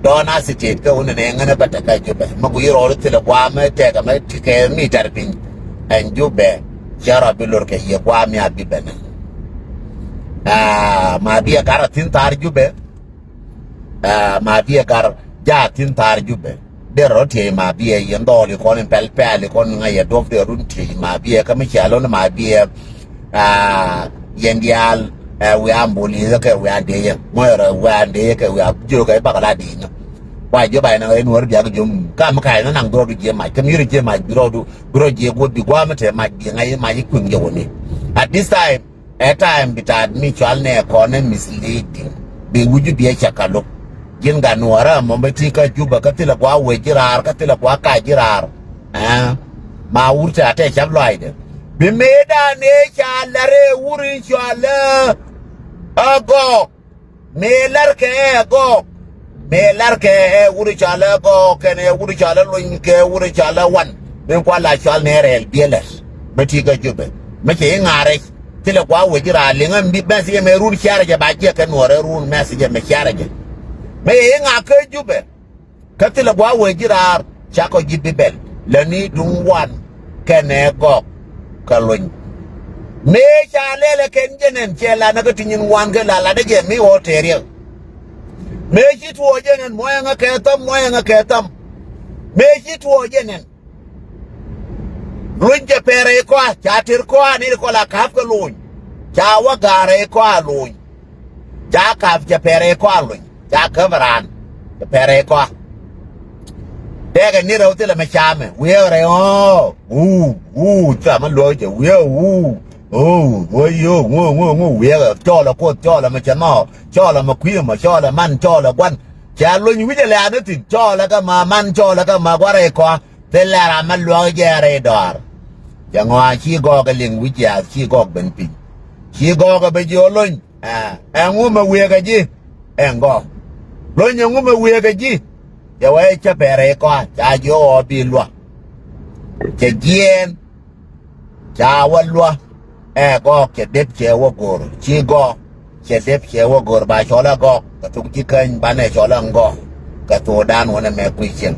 Don't hesitate kä wun nɛ ŋänä bä tɛ kä Jupɛ mɛ gui̱c rɔɔd thilɛ gua̱a̱ mɛ tɛkɛ mɛ ti kɛ mi tɛr piny. Ɛn Jupɛ cɛ rɔ bi lor kɛ yɛ gua̱a̱ mi a bi bɛ nä. A ma bi ɛ gar a thi̱n thaar Jupɛ. Ɛ ma biɛ gar jaat thi̱n thaar Jupɛ. Derɛ rɔ tiey ma biɛ yɛn dhɔɔl ikɔn in pɛl pɛl ikɔn in ŋa̱c yɛ duɔ̱p derɛ run tiey ma biɛ kä mi cia lon ma biɛ. Ɛ yɛn diaal ɛ wiaa mbol yeth kɛ wiaa dee yɛ mɔc rɔ wiaa dee yɛ kɛ wiaa jiök kɛ bakɛ la dee nyɔ. Wa jiök ba yɛn ɛ nuɔr biak jiök kam kä yɛn naŋ bi rɔɔdu jiɛ mac kä mi rɔ jiɛ mac bi rɔɔdu bi rɔ jiɛ guɔ̱t bi gua̱a̱m tɛ mac bi ŋa̱c mac i̱ kui̱ŋ jɛ wä ni. At this time, ɛ time bitaat mi cual nɛ kɔn ɛ misleading. Bi wi̱c bi biɛ cɛ ka lo̱k. Ji̱n gat nuɔ̱ɔ̱rä mɔ mi ti kä Jupɛ kä thilɛ gua̱a̱ wec ji̱ raar kä thilɛ gua̱a̱ kac ji̱ raar. Ɛ ma wur tɛ a tɛ cap lɔaacdɛ. Bi mëëdan ëë ca la̱r ëë wur in cual ɛ Gɔɔk. Mëë la̱rkɛ ɛ Gɔɔk. Mëë la̱rkɛ ɛ wur cɔal ɛ Gɔɔk kɛnɛ wur cɔal ɛ Lony kɛ wur cɔal ɛ Wan. Mëë kua̱r la cɔal nɛ rɛɛl biɛ lɛr. Mɛ ti kä Jupɛ mɛ cɛ i̱ ŋa̱r rɛc. Thilɛ gua̱a̱ wec i̱ raar liŋä mi mɛsijɛ mɛ run ciarɛ jɛ ba jiɛk kɛ nuɔɔrɛ run mɛsijɛ mɛ ciarɛ jɛ. Mɛ yɛ i̱ ŋa̱r kä Jupɛ. Kä thilɛ gua̱a̱ wee ji̱ raar cakɔ ji̱ bi bɛl lätni duŋ Wan kɛnɛ Gɔɔk kɛ Lony. Mëë ca lɛlɛ kɛn jɛ nɛn cɛ lat nä kä ti nyin Wan kɛ la latdä jɛ mi ɣɔw tɛɛriɛk. Mëë ci tuɔɔk jɛ nɛn muɔyɛ ŋä kɛ thäm muɔyɛ ŋä kɛ thäm. Mëë ci tuɔɔk jɛ nɛn. Lony cɛ pɛrɛ ikɔa ca ter kɔa ni ikɔ la ka̱p kɛ Lony. Ca wä ga̱rɛ ikɔa Lony. Ca ka̱p cɛ pɛrɛ ikɔa Lony ca käp raan. Cɛ pɛrɛ ikɔa. Tɛkɛ ni rɛw thilɛ mɛ camɛ wiee rɛy ɣɔɔ wuu wuu ca mɛ luɔk jɛ wiee wuu. Wuu wuu wuu wuu wiee cɔɔlɛ Kuoth cɔɔlɛ mɛ cɛ nhɔɔ cɔɔlɛ mɛ kui̱ mɛ cɔɔlɛ man cɔɔlɛ gua̱n. Ca Lony wi̱cɛ lɛ anä thi̱n cɔɔlɛ kɛ ma man cɔɔlɛ kɛ ma gua̱n rɛy kɔa. Thilɛ ram mɛ luɔk jɛ rɛy dɔaar. Cɛ ŋɔaa ci Gɔɔk ɛ liŋ wi̱c jiaath ci Gɔɔk ben piny. Ci Gɔɔk ɛ bɛ jiɔ Lony. Ɛ ɛŋu mɛ wiee kɛ ji̱? Ɛŋ Gɔɔk. Lony ɛŋu mɛ wiee kɛ ji̱? Cɛ wee cä pɛrɛ ikɔa ca jiɔ ɣɔɔ bi luak. Cɛ jiɛɛn. Ca wä luak. Ɛ Gɔɔk cɛ dep cɛ wä go̱r. Ci Gɔɔk cɛ dep cɛ wä go̱r ba cɔl ɛ Gɔɔk kɛ thok ji̱ käny banɛ cɔl ɛ Ŋgɔɔk. Kɛ thokdan wänɛ mɛ kui̱ cieŋ.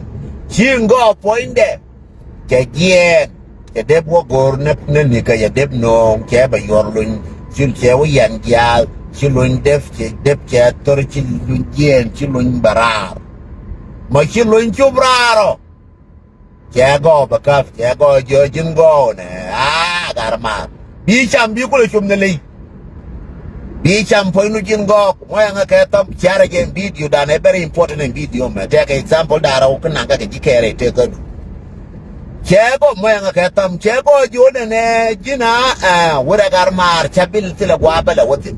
Ci Ŋgɔɔk puɔ̱nydɛ cɛ jiɛɛn. Cɛ dep wä go̱r ni, ni nikä cɛ dep nööŋ cɛ bɛ yuɔr luny. Ci cɛ wä yɛn jiaath ci luny dep cɛ dep cɛ thor ci luny jiɛɛn ci luny bɛ raar. Mɔ ci luny cup raar ɔ. Cɛ Gɔɔk bɛ käp cɛ Gɔɔk jiö ji̱n Gɔɔk nɛ. Aa, Gat Rɛmaar. Bi cam bi kulɛ cop ni ley. Bi cam puɔ̱nynu ji̱n Gɔɔk. Muɔ̱yɛ ŋä kɛ thɔm ciarɛ jɛ in video dan ɛ very important in video mɛ. Tɛkɛ example darɛ wä kä naŋ kɛ kɛ ji̱ kɛɛrɛ tëkädu. Cɛ Gɔɔk muɔ̱yɛ ŋä kɛ thɔm cɛ Gɔɔk jiö nɛ nɛ ji̱n a, ɛ, wurɛ Gat Rɛmaar cɛ bil thilɛ gua̱a̱ bä lɛ wä thi̱n.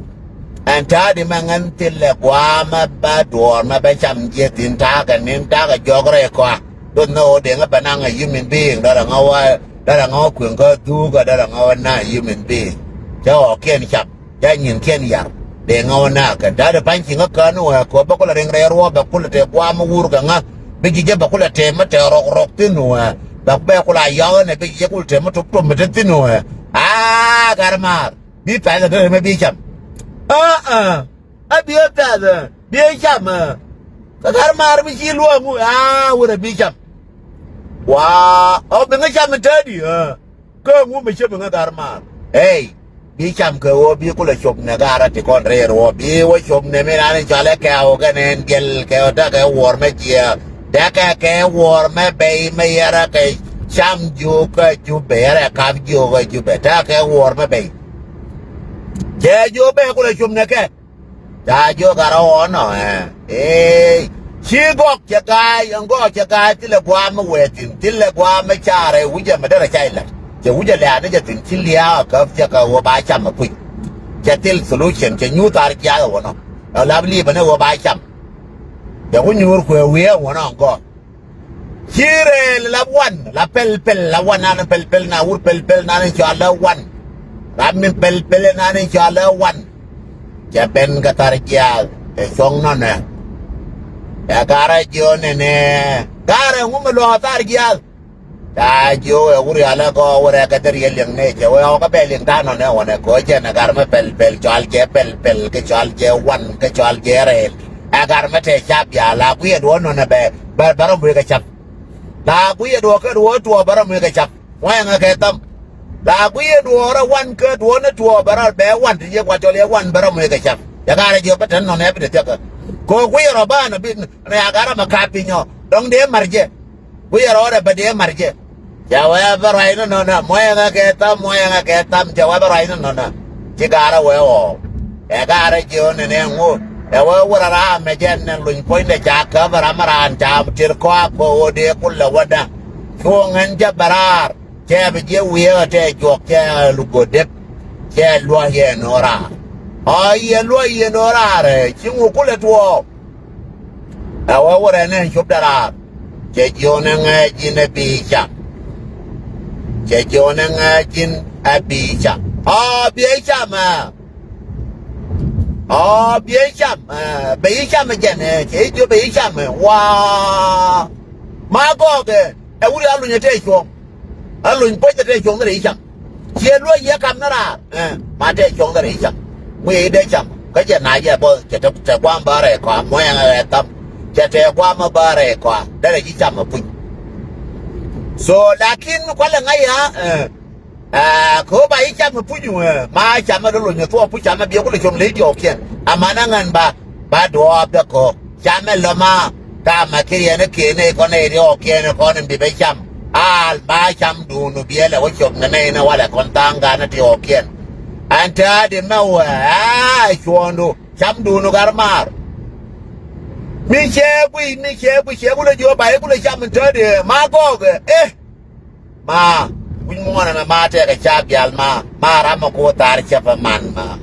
Ɛn ta̱a̱ di mɛ ŋän thilɛ gua̱a̱ mɛ bä duɔɔr mɛ bä cam jiɛ thi̱n ta̱a̱ kɛ ni̱n ta̱a̱ kɛ jɔk rɛy kɔa. Duɔth ni ɣöö deŋä bɛ naŋ a human being, dɔrɛ ŋä wä, dɔrɛ ŋä wä kueŋ kä dhuukä, dɔrɛ ŋä wä naŋ a human being. Cä ɣɔɔkiɛn cam, cä nyinkiɛn yar. Deŋä wä naŋ kɛn ta̱a̱ di pa̱ny ci ŋä kään wä kɛ wä bä kulɛ riŋ rɛɛr wä bɛ kulɛ tɛ gua̱a̱m wur kɛ ŋä. Bi ji̱ jɛ bɛ kulɛ tɛ mä tɛ rɔk rɔk thi̱n wä. Bɛ bɛ kulɛ a yɔk ɛn ɛ bi ji̱ jɛ kulɛ tɛ mä tup tup mi te thi̱n wä. Aa, Gat Rɛmaar. Bi pɛth ɛ derɛ mɛ bi cam. Aa, aa. A bi ɛ pɛth ɛ bi ɛ cam ɛ. Kä Gat Rɛmaar bi ci luɔ̱ɔ̱ŋ ɛ aa wurɛ bi cam. Waa ɔ bi ŋä cam ɛ tädi ɛ. Kä ŋu mɛ cä bi ŋä Gat Rɛmaar. Ey, bi cam kɛ ɣöö bi kulɛ cop nɛ Gat Rɛmaar ti kɔn rɛɛr ɣöö bi wä cop nɛ mi nani cɔal ɛ kɛ ɣöö kɛ nɛn diɛl kɛ ɣöö tekɛ wuɔr mɛ jiɛ. Tekɛ kɛ wuɔr mɛ bɛy mɛ yɛrɛ kɛ cam jiök kä Jubɛ yɛrɛ kap jiök kä Jubɛ tekɛ wuɔr mɛ bɛy. Cɛ jiök bɛ kulɛ cop nɛ kɛ. Ca jiök Gat Rɛw ɣɔnɔ ɛ. Ee. Ci Gɔɔk cɛ ga̱a̱c ɛn Gɔɔk cɛ ga̱a̱c thilɛ gua̱a̱ mi wɛɛ thi̱n thilɛ gua̱a̱ mi caarɛ wi̱cɛ mi derɛ ca ilɛ. Cɛ wi̱cɛ lɛ anɛ jɛ thi̱n ci lia̱a̱ ɛ käp cɛ kɛ ɣöö ba cam ɛ kui̱. Cɛ thil solution cɛ nyuuth thar jiaath ɛ ɣɔnɔ. Ɛ lap liipɛ ni ɣöö ba cam. Cɛ ku nyuur kuɛ wiee ɛ ɣɔnɔ ɛn Gɔɔk. Ci rɛɛl la wan la pɛl pɛl la wan nan pɛl pɛl na wur pɛl pɛl nan cɔal la wan. Ram mi pɛl pɛl nan cɔal la wan. Cɛ ben kɛ thar jiaath ɛ cuɔ̱ŋ nɔnɛ. Ɛ Gat Rɛw jiö nɛnɛ Gat Rɛw ŋu mi luɔ̱k thar jiaath. Ca jiö ɛ wur yalɛ kɔ wurɛ kɛ thar yɛ liŋ nɛ cɛ wee ɔ kɛ bɛ liŋ ta̱a̱ nɔnɛ wanɛ kɔ jɛn ɛ Gat Rɛw mi pɛl pɛl cɔal jɛ pɛl pɛl kɛ cɔal jɛ wan kɛ cɔal jɛ rɛɛl. Ɛ Gat Rɛw mi tɛ cap ya la guiɛ duɔ̱ɔ̱r nɔnɛ bɛ bɛ bɛ rɔ muc kɛ cap. La guiyɛ duɔ̱ɔ̱r kä duɔ̱ɔ̱r tuɔɔk bɛ rɔ muc kɛ cap. Muɔ̱yɛ ŋä kɛ thäm. La guiyɛ duɔ̱ɔ̱r ɛ wan kä duɔ̱ɔ̱r ni tuɔɔk bɛ rɔ bɛ wan ti yɛ gua̱c tɔl yɛ wan bɛ rɔ muc kɛ cap. Yɛ gat rɛ jiɔk kä tɛn nɔn ɛ bi ti thiakä. Kɛ guiyɛ rɔ banɛ bi ni a gat rɔ mɛ kap piny ɔ dɔ̱ŋ dee mar jɛ. Guiyɛ rɔ rɛ bɛ dee mar jɛ. Cɛ wee bä ruac ni nɔnä muɔyɛ ŋä kɛ thäm muɔyɛ ŋä kɛ thäm cɛ wee bä ruac ni nɔnä. Ci gaarä wee ɣɔɔ. Ɛ gaarä jiö ni nɛ ŋu. Ɛ wee wurɛ raam mɛ jɛn ni luny puɔ̱nydɛ ca käp ram raan ca tir kɔak kɛ ɣöö dee kulɛ wädä. Cuɔ̱ŋ ɛn jɛ bɛ raar cɛ bi jiɛ wiee ɣä tɛ juɔk cɛ luk go̱ dep. Cɛ luɔ̱c yɛ no̱o̱ raar. Ɔ yɛ luɔ̱c yɛ no̱o̱ raar ɛ ci ŋu kulɛ tuɔɔk. Ɛ wee wurɛ nɛn cop dɛ raar. Cɛ jiɔn ɛ ŋɛɛ ji̱n ɛ bi cam. Cɛ jiɔn ɛ ŋɛɛ ji̱n ɛ bi cam. Ɔ bi ɛ cam ɛ. Ɔ bi ɛ cam ɛ bɛ yi cam ɛ jɛn ɛ cɛ yi jiɔ bɛ yi cam ɛ waa. Ma gɔɔk ɛ ɛ wuri a luny ɛ tɛ cuɔ̱ŋ. A luny puɔ̱c ɛ tɛ cuɔ̱ŋ ni rɛ yi cam. Ciɛ luɔ̱c yɛ kam ni raar ɛ ma tɛ cuɔ̱ŋ ni rɛ yi cam. Ŋuiɛ yi dee cam kä jɛ na yɛ bɔ cɛ tɛ tɛ guam bä rɛ kɔa muɔyɛ ŋɛ ɛ tham. Cɛ tɛ guam bä rɛ kɔa derɛ yi cam ɛ puny. So lakin kualɛ ŋa̱c ya ɛ. Aa kɛ ɣöö ba yi cam mi puc wee ma cam mi lo̱ lony thuɔɔk puc cam mi biɛ kulɛ com ley diɔɔkiɛn. Amanɛ ŋän ba ba duɔɔp dɛ kɔ cam mi lɔma. Ka ma kɛ yɛn kɛ nɛ kɔn nɛ diɔɔkiɛn kɔn in bi bɛ cam. Al ma cam duun biɛ lɛ wä com nɛ nɛ in walɛ kɔn tha̱a̱ŋ gan diɔɔkiɛn. Ɛn täädi mɛ wee aa cuɔ̱ɔ̱ndu cam duun gar maar. Mi cɛ guic mi cɛ guic cɛ kulɛ jiɔ ba yi kulɛ cam in täädi ma gɔɔkɛ eh. Ma wi̱c muɔ̱ɔ̱n ɛmɛ ma tɛkɛ ca bial ma ma ram ɛ ku wä thaar cäpä man ma.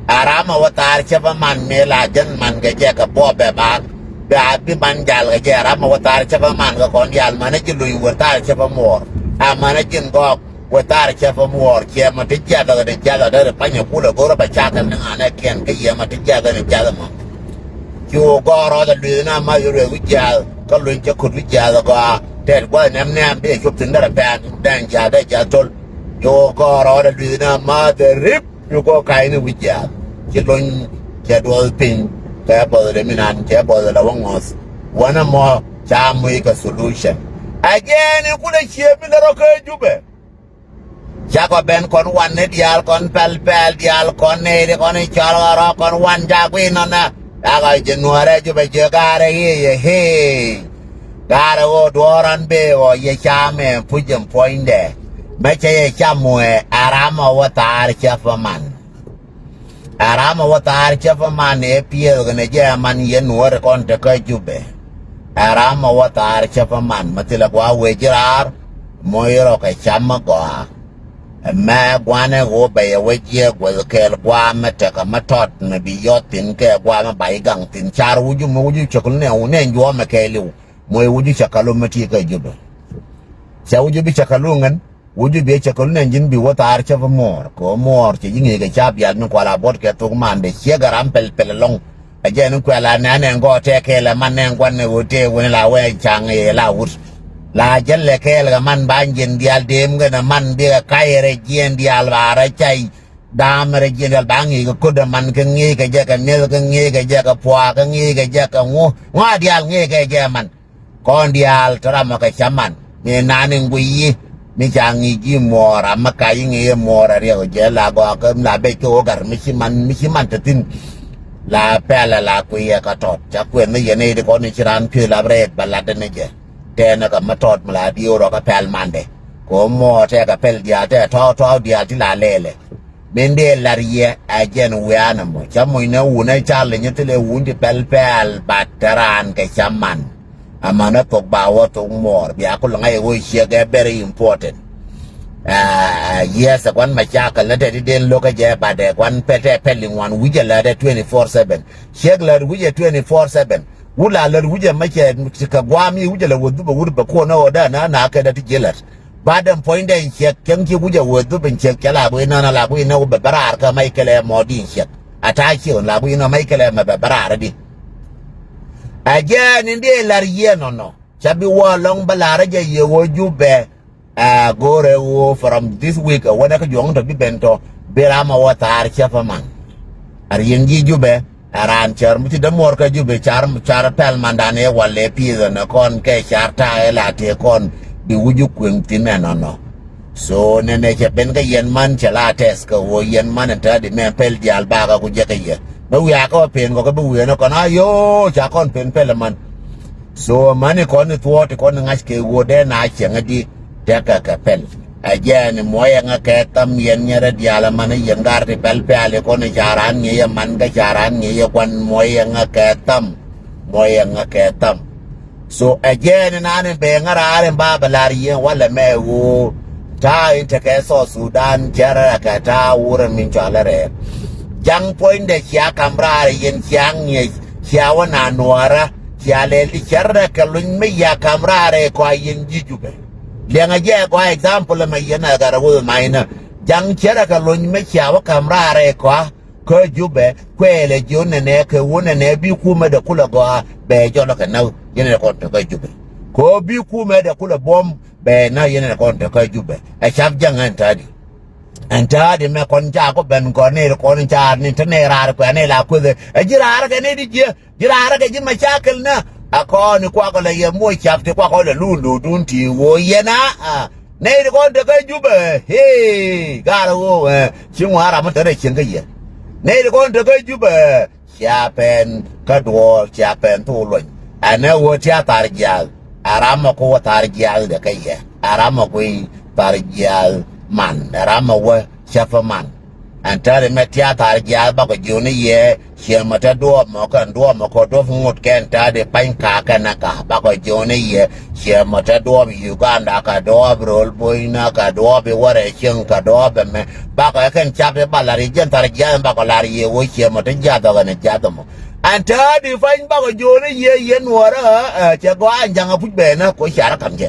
A ram ɛ wä thaar cäpä man mëë la jɛn man kɛ jɛ kɛ buɔp bɛ ba bɛ a bi man jal kɛ jɛ ram ɛ wä thaar cäpä man kɛ kɔn diaal man ɛ ji̱ luny wä thaar cäpä muɔɔr. A man ɛ ji̱n gɔɔk wä thaar cäpä muɔɔr ciɛ ma ti jiath ɛ kɛ ti jiath ɛ dee ri panyɛ kulɛ go̱rä bɛ cakɛ ni ŋa̱n ɛ kiɛn kä yɛ ma ti jiath ɛ ni jiath ɛ ma. Ci wä gɔɔr rɔɔdɛ lueethni a mac rɔ ruɛk wi̱c jiaath kä luny cä ko̱t wi̱c jiaath ɛ gɔaa. Tɛt gua̱th nɛm nɛɛm dee cop thi̱n derɛ pɛ̈ɛ̈n dɛn jiaath dee jiaath to̱l. Jukɔ rɔɔdɛ lui̱th ni a math ɛ rip. Jukɔ ka̱cni wi̱c jiaath ci lony. Cɛ duɔth piny kɛ buɔth rɛ mi nan cɛ buɔth rɛ wä ŋɔth. Wänä mɔ ca muc kɛ solution. Ɛ jɛɛni kulɛ cie mi lɛ rɔ kä Jubɛ. Cakɔ ben kɔn wan ni diaal kɔn pɛl pɛl diaal kɔn nɛy ti kɔn i̱ cɔl ɣɔrɔ kɔn wan ca guiy nɔnɛ. Cakɔ ji̱ nuɔrɛ Jubɛ jiök gaarɛ i̱ yɛ hee. Gaarɛ ɣöö duɔ̱ɔ̱r ɣän bëë ɣɔɔ yɛ camɛ puc in puɔ̱nydɛ. Mɛ cɛ yɛ cam wee ɛ ram ɔ wä thaar cä pä man. Ɛ ram ɔ wä thaar cä pä man ëë piɛth kɛnɛ jɛ ɛ man yɛn wä ri kɔn te kä Jubɛ. Ɛ ram ɔ wä thaar cä pä man mɛ thilɛ gua̱a̱ wee ji̱ raar. Moc rɔ kɛ cam mi gɔaa. Ɛmɛ gua̱a̱n ɛ ɣöö bɛ yɛ wä jiɛ guäth kɛɛl gua̱a̱ mɛ tekɛ mɛ tɔt mɛ bi yɔth thi̱n kɛ gua̱a̱ mɛ ba i̱ gaŋ thi̱n car wucu mɛ wucu cäkɛl nɛ wun nɛ juɔ̱ɔ̱mɛ kɛɛliw. Moc wucu cäkɛl wä mɛ ti kä Jubɛ. Cɛ wucu bi cäkɛl wä ŋän. Wucu bi cäkɛl wä nɛ ji̱n bi wä thaar cä bi muɔɔr kɛ wä muɔɔr cɛ ji̱ ŋi̱i̱c kɛ ca bial mi kual a buɔt kɛ thok mandɛ ciek a ram pɛl pɛl ɛlɔ̱ŋ. Ɛ jɛ ni kuɛl a nɛn ɛn gɔɔ tɛk kɛɛl ɛ man nɛn gua̱n ɛ ɣöö tëë wen la wee caŋ ɛ la wut. La jälɛ kɛɛl kɛ man ba jiɛn diaal deem kɛn ɛ man bikɛ kac rɛ jiɛn diaal ba rɛ cay. Daam rɛ jiɛn diaal ba ŋi̱i̱c kɛ ko̱t ɛ man kä ŋi̱i̱c kɛ jɛ kɛ mi̱eth kä ŋi̱i̱c kɛ jɛ kɛ puaak kä ŋi̱i̱c kɛ jɛ kɛ ŋu ŋua diaal ŋi̱i̱c kɛ jɛ man. Kɔn diaal te ram ɔ kɛ cä man mi naan in guiy yi mi ca ŋi̱i̱c ji̱ muɔɔr a mi kac i̱ ŋi̱i̱c i̱ muɔɔr a riɛk ɔ jɛ la gɔaa kä la bec kä ɣöö gat mi ci man mi ci man te thi̱n. La pɛlɛ la kui̱ yɛ kä tɔt ca kuɛn ni yɛn i̱ ti kɔn i̱ ci raan pi̱eth la bi rɛɛt bɛ lat ni jɛ. Tɛɛn ɛ kɛ mi tɔt mi la dio̱o̱r ɔ kɛ pɛl mandɛ kɛ ɣöö muɔɔr tɛɛ kɛ pɛl diaal tɛɛ tɔ̱ɔ̱k tɔ̱ɔ̱k diaal ti la lɛɛlɛ. Min dee lar yɛ ɛ jɛn wiaa ni mɔ ca muc ni wun ɛ ca leny thilɛ wun ti pɛl pɛl bat te raan kɛ ca man. Amanä thok ba wä thok muɔɔr bia ku läŋä yɛ wä ciek ɛ very important. Ɛ, yes ɛ guan macakɛl ni tɛ ti den lokä jɛ bat ɛ guan pɛl tɛ pɛl in wan wi̱cɛ lät ɛ twenty four seven. Ciek lät wi̱cɛ twenty four seven. Wut la lät wi̱cɛ mɛ cɛ kɛ guam i̱ wi̱cɛ lɛ wä dhupɛ wut bɛ kuɔn ɛ ɣöö dee na na kɛ dee ti ji̱ lät. Bat ɛn puɔ̱nydɛ in ciɛk cäŋ ci wi̱c ɛ wee dhup in ciɛk cɛ la guiy nɔn a la guiy nɛ wä bɛ bɛ raar kä mac kɛlɛ mɔ di in ciɛk. A ta̱a̱ ciɛk la guiy nɔ mac kɛlɛ mɛ bɛ bɛ raar di. Ɛ jɛɛn in di lar yiëë nɔnɔ ca bi wä lɔŋ bä lar jɛ yɛ wä Jubɛ. Ɛ go̱rɛ wä from this week ɛ wä nɛ kä juɔ̱ŋ tɔ bi ben tɔ bi ram ɛ wä thaar cä pä man. A riɛŋ ji̱ Jubɛ. Ɛ raan cär mi ci dämuɔr kä Jubɛ car car pɛl mandan ëë walɛ pi̱i̱th ɛn ɛ kɔn kɛ car ta̱a̱ ëë la tëë kɔn bi wi̱c ji̱ kuëŋ thi̱n ɛnɔnɔ. So nɛnɛ cɛ ben kä yɛn man cɛ la tɛth kɛ ɣöö yɛn man ɛn täädi mɛ pɛl diaal bakä ku jɛ kɛ yɛ mɛ wiaa kä wä pen kɔ kä bi wiee ni kɔn a yoo ca kɔn pen pɛl ɛ man. So mani kɔn i̱ thuɔɔk ti kɔn i̱ ŋa̱c kɛ ɣöö dee na cieŋädi tekɛ kɛ pɛl. Ɛ jɛɛn i̱ muɔyɛ ŋä kɛ tham yɛn nyɛrɛ diaal ɛ man i̱ yɛn gar ti pɛl pɛl i̱ kɔn i̱ ca raan ŋi̱i̱c ɛ man kä ca raan ŋi̱i̱c ɛ gua̱n muɔyɛ ŋä kɛ tham. Muɔyɛ ŋä kɛ tham. So ɛ jɛɛn i̱ naan i̱ bɛ ŋä raar in ba bɛ lar yɛn walɛ mɛ ɣöö ta̱a̱ in tekɛ South Sudan cɛ rɛ kɛ ta̱a̱ wurɛ min cɔalɛ rɛɛ. Ja̱ŋ puɔ̱nydɛ cia kam raar yɛn cia ŋi̱i̱c cia wä na nuɔɔrä. Cia lɛl ti cärɛ kɛ luny mi ya kam raarɛ kɔa yɛn ji̱ Jubɛ. Liɛŋɛ jɛ kɔa example ɛmɛ yɛn ɛ gat ɛ wuth mac nä. Ja̱ŋ cärɛ kɛ luny mi cia wä kam raarɛ kɔa kä Jubɛ kuɛɛlɛ ji̱ wä nɛnɛ kɛ wä nɛnɛ bi kumɛ dɛ kulɛ gɔaa bɛ jɔlä kɛ näk yɛn ɛ kɔn te kä Jubɛ. Kɛ wä bi kumɛ dɛ kulɛ buɔ̱m bɛ näk yɛn ɛ kɔn te kä Jubɛ. Ɛ cap ja̱ŋ ɛn ta̱a̱di. Ɛn täädi mɛ kɔn ca kɔ ben kɔn ni kɔn ca ni te ni raar kuɛ ni la kueth. Ɛ ji̱ raar kɛ ni di jiɛ ji̱ raar kɛ ji̱ mɛ ca kel nä. A kɔn ni kuakɔ lɛ yɛ muɔ cap ti kuakɔ lɛ luun luudun ti wo yɛn a. Nɛy ti kɔn te kä Jubɛ hee gaar wo. Ci ŋuan ram mi te rɛ cieŋ kä yɛ. Nɛy ti kɔn te kä Jubɛ. Cia pɛn kä duɔɔr cia pɛn thok luɔny. Ɛn ɛ ɣöö tia thar jiaath. Ɛ ram ɛ ku wä thar jiaath dɛ kä yɛ. Ɛ ram ɛ ku i̱ thar jiaath man. Ɛ ram ɛ wä cäpä man. Ɛn tääri mɛ tia thar jiaath bakɔ jiöni yɛ. Ciɛ mɔ te duɔɔp mɔ kɛn duɔɔp mɔ kɔ duɔɔp ŋot kɛn tääri pany ka kɛn ɛ ka bakɔ jiöni yɛ. Ciɛ mɔ te duɔɔp Uganda kɛ duɔɔp rol boyna kɛ duɔɔp i̱ wärɛ cieŋ kɛ duɔɔp ɛmɛ. Bakɔ ɛ kɛn cap i̱ ba lar i̱ jiɛn thar jiaath bakɔ lar yɛ wä ciɛ mɔ te jiaath ɔ kɛn ɛ jiaath ɔ mɔ. Ɛn täädi pany bakɔ jiöni yɛ yɛ nuɔrä. Cɛ gɔaa ɛn ja̱ŋ ɛ puc bɛ nä ko carä kam jɛ.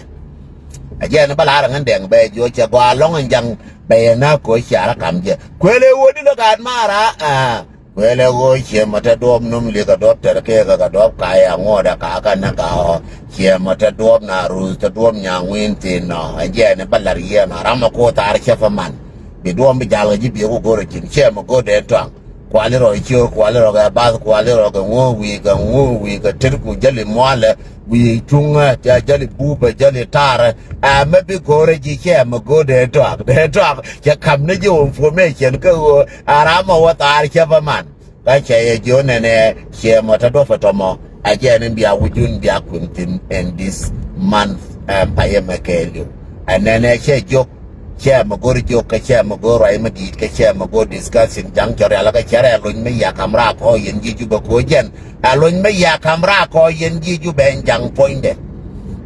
Ɛ jɛn bä la̱r ɛ ŋän dɛŋ bɛ jiɔ cɛ gɔaa lɔ̱ŋ ɛn ja̱ŋ bɛ yɛ nä ko carä kam jɛ. Kuël ɛ wä di lɔ gaat maara. Kuël ɛ ɣöö ciɛ mɔ te duɔ̱ɔ̱p nom li̱k kɛ duɔ̱ɔ̱p tɛr kɛɛk kɛ duɔ̱ɔ̱p ka yɛ ŋuɔ̱ɔ̱dɛ ka kɛ nä ka ɔ. Ciɛ mɔ te duɔ̱ɔ̱p na ruth te duɔ̱ɔ̱p nyaŋ wi̱i̱n thi̱n nɔ. Ɛ jɛɛn i̱ bä la̱r yiɛn ɔ ram ɔ ko̱ thaar cä pä man. Bi duɔ̱ɔ̱m bi jal kɛ ji̱ biek ku go̱r ɛ ji̱n ciɛ mɔ go̱r dee tɔaŋ. Kuali rɔ i̱ ciöör kuali rɔ kɛ bath kuali rɔ kɛ ŋo̱o̱ŋ wi̱i̱ kɛ ŋo̱o̱ŋ wi̱i̱ kɛ tet ku jäli mualɛ wi̱i̱ cuŋä ca jäli bupɛ jäli taarä. Ɛ mɛ bi go̱r ɛ ji̱ ciɛ mɔ go̱r dee tɔaŋ dee tɔaŋ. Cɛ ka̱m ni ji̱ information kä ɣöö a ram ɔ wä thaar cä pä man. Kä cɛ yɛ jiö nɛnɛ ciɛ mɔ te duɔ̱p ɛ tɔmɔ. A jɛ ni bia wujun bia kui̱n thi̱n in this month ɛn payɛ mɛ kɛɛliw. Ɛ nɛnɛ cɛ jiök cɛ mɛ go̱r jiök kä cɛ mɛ go̱r ruac mɛ di̱i̱t kä cɛ mɛ go̱r discussion ja̱ŋ cɔ rial kä cɛ rɛ lony mɛ ya kam rak kɔ yɛn ji̱ Jubɛ ko̱ jɛn. Ɛ lony mɛ ya kam rak kɔ yɛn ji̱ Jubɛ ɛn ja̱ŋ puɔ̱nydɛ.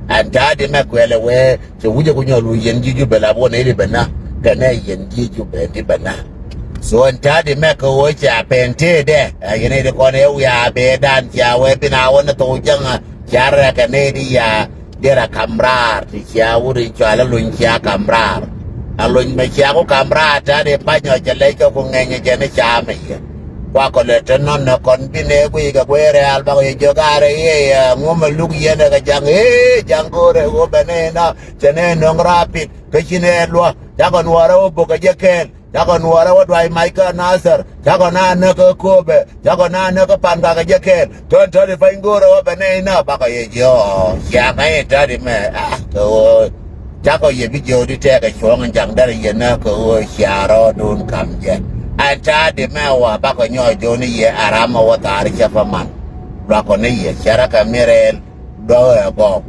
Ɛn ta̱a̱ di mɛ kuɛlɛ wee Cɛ wi̱cɛ ku nyɔl wi̱i̱ yɛn ji̱ Jubɛ la buɔ nɛy di bɛ na kɛ nɛ yɛn ji̱ Jubɛ di bɛ na. So ɛn ta̱a̱ di mɛ kɛ ɣöö ca pɛn tëëdɛ ɛ yɛn nɛy di kɔn ɛ wiaa bee dan cia wee bin a wä ni thok jäŋä. Cia rɛ kɛ nɛy di ya di rɛ kam raar ti cia wut in cɔal ɛ lony cia kam raar. Ɛ lony mɛ cia ku kam raar ta̱a̱ di panyɔ cɛ lɛc kɛ ku ŋɛnyɛ jɛ ni ca mɛ yɛ. Kuakɔ lɛ te nɔn nɛ kɔn bi nɛ guiy kɛ guiy rɛɛl bakɔ yɛ jiök a rɛ i̱ ɛ ŋu mɛ luk yɛn ɛ kɛ ja̱ŋ ëë ja̱ŋ go̱o̱rɛ ɣöö bɛ nɛy nɔ. Cɛ nɛ nöŋ rapit kä ci nɛ luɔ cakɔ nuɔɔrɛ wä bok kɛ jɛ kɛɛl. Cakɔ nuɔɔrɛ wä duay mac kä nathɛr cakɔ na näk kä kööbɛ cakɔ na näk kä pan kakɛ jɛ kɛɛl. Tön tön i̱ pany go̱o̱rɛ wä bɛ nɛy nä bakɔ yɛ jiɔ. Ciakɛ i̱ tät imɛ a kɛ ɣöö cakɔ yɛ bi jiöödi tɛɛkɛ cuɔ̱ŋ in ja̱ŋ derɛ yɛ nä kɛ ɣöö cia rɔɔdun ka̱m jɛ. Ɛn tät imɛ wä bakɔ nyɔɔc jo̱o̱ni yɛ a ram ɛ wä thaar cɛ pä man. Luakɔ ni yɛ cɛ rɛ kɛ mi rɛɛl. Duɔ̱k ɛ gɔɔk.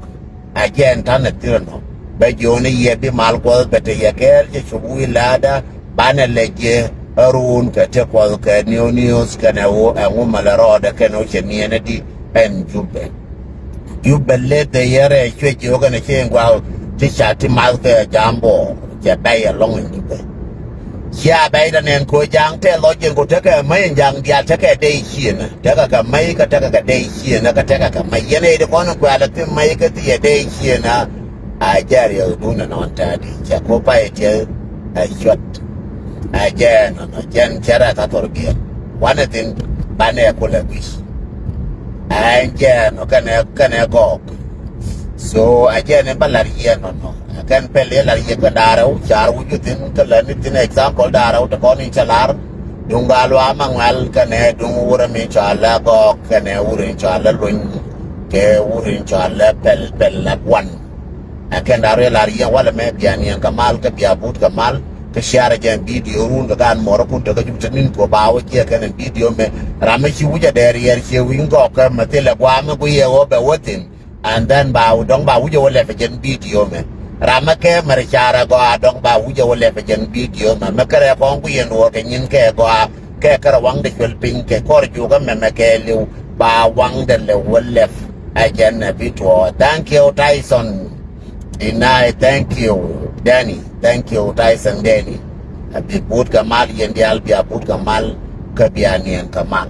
A jɛn ta̱nɛ thil ɛnɔ bɛ jiööni yɛ bi mal Kuɔth bɛ te yɛ kɛɛl cɛ cop wi̱i̱ la̱a̱da. Banɛ lɛ jiɛ ɛ ruun kɛ te Kuɔth kɛ niööniööth kɛnɛ ɣöö ɛŋu mälɛ rɔɔdɛ kɛnɛ ɣöö cɛ niɛnɛ di ɛn Jubɛ. Jubɛ leth ɛ yɛ rɛɛ cuɛ jiök ɛn ɛ cɛ in gua̱a̱k ti ca ti math kɛ ja̱a̱m bɔɔr cɛ bɛy ɛlɔ̱ŋ ɛn Jubɛ. Cia bɛy dɛ nɛn ko̱ ja̱a̱ŋ tɛ lɔc jɛn ko̱ tekɛ mäc in ja̱a̱ŋ diaal tekɛ dee ciënä. Tekɛ kɛ mäc kä tekɛ kɛ dee ciënä kä tekɛ kɛ mäc. Yɛn ɛ di kɔn in kuɛ̈ɛ̈l ɛ thi mäc kä thi ɛ dee ciënä. A jɛɛr yɛ dun ɛ nɔn tɛ̈ɛ̈di. Cɛ ko̱ pay tiɛth ɛ cuɔt. Ɛ jɛɛn nɔnɔ jɛn cɛ rɛ tha thor biɛ. Wanɛ thin banɛ kulɛ guic. Ɛ jɛɛn nɔ kɛnɛ kɛnɛ gɔɔk. So a jɛɛn in bä la̱r yiɛn nɔnɔ. Kɛn pɛl i̱ la̱r yiëk kɛ da̱rɛw ca̱r wi̱c wi̱ thi̱n kä lätni thi̱n example da̱rɛw te kɔn in cä la̱r. Duŋ Gaa Luaak Maŋuɛl kɛnɛ duŋ wurɛ mi cɔal lɛ Gɔɔk kɛnɛ wur in cɔal lɛ Luny kɛ wur in cɔal lɛ Pɛl Pɛl lɛ Buan. Ɛ kɛn da̱rɛw i̱ la̱r yiëk walɛ mɛ bia niɛŋ kɛ mal kä bia but kɛ mal kä ciarɛ jɛ video run kɛ gaan mɔrä kun te kä jup te nin ko ba wä jiɛ kɛn video mɛ. Ram mi ci wi̱c ɛ dɛɛr yɛr ciɛ wi̱c Gɔɔk kɛ mɛ thilɛ gua̱a̱ mi guiyɛ wä bɛ wä thi̱n. And then ba dɔ̱ŋ ba wi̱cɛ wä lɛpɛ jɛn video mɛ. Ram mɛ kɛ mɛr carɛ gɔaa dɔ̱ŋ ba wi̱cɛ wä lɛpɛ jɛn video mɛ. Mɛ kärɛ kɔŋ ku yɛn wä kɛ nyin kɛ gɔaa kɛ kärɛ waŋdɛ cuɛl piny kɛ kɔr jukä mɛmɛ kɛ liw ba waŋdɛ lɛ wä lɛp. Ɛ jɛn ɛ bi tuɔɔ. Thank you Tyson. Inai, thank you Danny. Thank you Tyson Danny. Ɛ bi but kɛ mal yɛn diaal bia but kɛ mal kä bia niɛn kɛ mal.